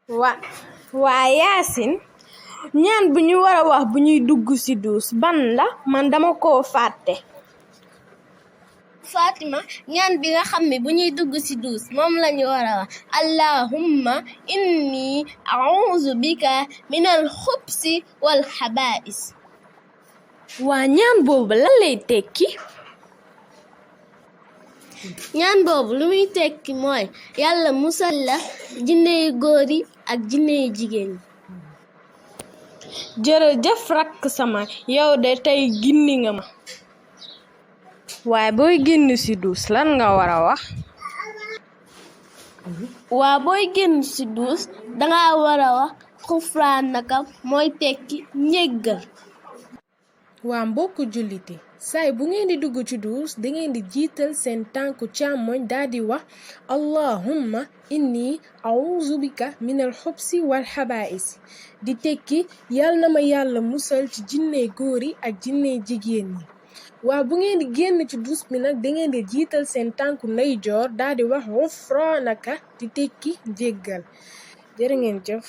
wa waa Yaasin ñaan bu ñu war a wax bu ñuy dugg ci duus ban la man dama koo fàtte. Fatima ñaan bi nga xam ne bu ñuy dugg ci duus moom lañu war a wax allahumma inni a'udhu bika minal xubsi wal xabaa'is. waa ñaan boobu lan lay tekki. ñaan boobu lu muy tekki mooy yàlla musal la jinne yu góor yi ak jinne yu jigéen yi. jërëjëf rakk sama yow de tey gindi nga ma. waaye booy génn ci duus lan nga war a wax. waa booy génn ci duus danga war a wax xufraanaka mooy tekki njéggal. waa mbokk julliti saay bu ngeen di dugg ci duus da ngeen di jiital seen tànku càmmoñ daldi wax allahumma inni a'udhu bika minal xubsi wal xabaa'is di tekki yal na ma yàlla musal ci jinne góor yi ak jinne jigéen ñi. waa bu ngeen di génn ci duus bi nag da ngeen di jiital seen tànku ndeyjoor daldi wax xufraanaka di tekki njéggal. jërë ngeen jëf.